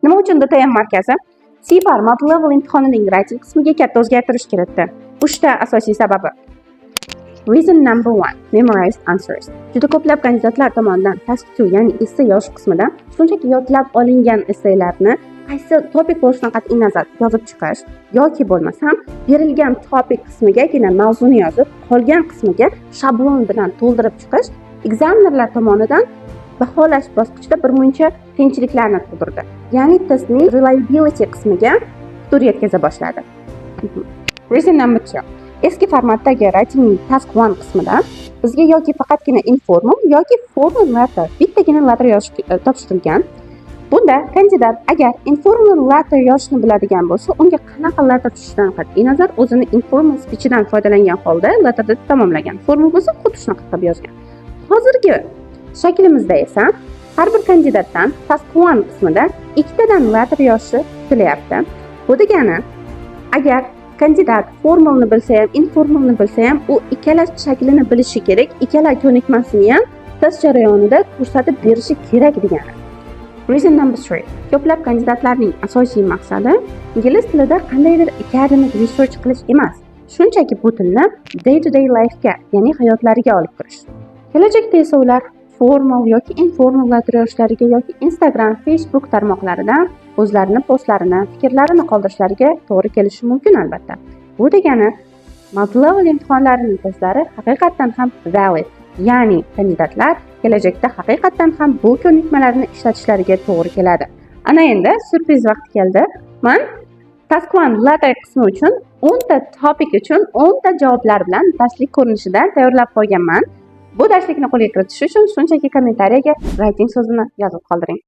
Nima uchun DTM markazi CEFR Multilevel imtihonining writing qismiga katta o'zgartirish kiritdi? Uchta asosiy sababi. Reason number one: memorized answers. Juda ko'plab kandidatlar tomonidan task 2, ya'ni esse yozish qismida shunchaki yodlab olingan essaylarni qaysi topic bo'lishidan qat'iy nazar yozib chiqish yoki bo'lmasam berilgan topic qismigagina mavzuni yozib, qolgan qismiga shablon bilan to'ldirib chiqish examinerlar tomonidan baholash bosqichida birmuncha qiyinchiliklarni tug'dirdi. Ya'ni testning reliability qismiga putur yetkaza boshladi. Reason number two. Eski formatdagi writing task 1 qismida bizga yoki faqatgina informal, yoki formal letter, bittagina letter yozish topshirilgan. Bunda kandidat agar informal letter yozishni biladigan bo'lsa, unga qanaqa letter tushishidan qat'iy nazar o'zini informal speechidan foydalangan holda letterni tamomlagan. Formal bo'lsa, xuddi shunaqa qilib yozgan. Hozirgi shaklimizda esa har bir kandidatdan task 1 qismida ikkitadan letter yozishi kutilyapti. Bu degani, agar kandidat formalni bilsa ham, informalni bilsa ham, u ikkala shaklini bilishi kerak, ikkala ko'nikmasini ham test jarayonida ko'rsatib berishi kerak degani. Reason number three. Ko'plab kandidatlarning asosiy maqsadi ingliz tilida qandaydir academic research qilish emas. Shunchaki bu tilni day to day life'ga, ya'ni hayotlariga olib kirish. Kelajakda esa ular formal yoki informal letter yozishlariga yoki Instagram, Facebook tarmoqlarida o'zlarini postlarini, fikrlarini qoldirishlariga to'g'ri kelishi mumkin, albatta. Bu degani, multilevel imtihonlarining testlari haqiqatdan ham valid, ya'ni kandidatlar kelajakda haqiqatdan ham bu ko'nikmalarni ishlatishlariga to'g'ri keladi. Ana endi syurpriz vaqti keldi. Man task 1 letter qismi uchun 10 ta topic uchun 10 ta javoblar bilan darslik ko'rinishida tayyorlab qo'yganman. Bu darslikni qo'lga kiritish uchun shunchaki kommentariyaga "writing" so'zini yozib qoldiring.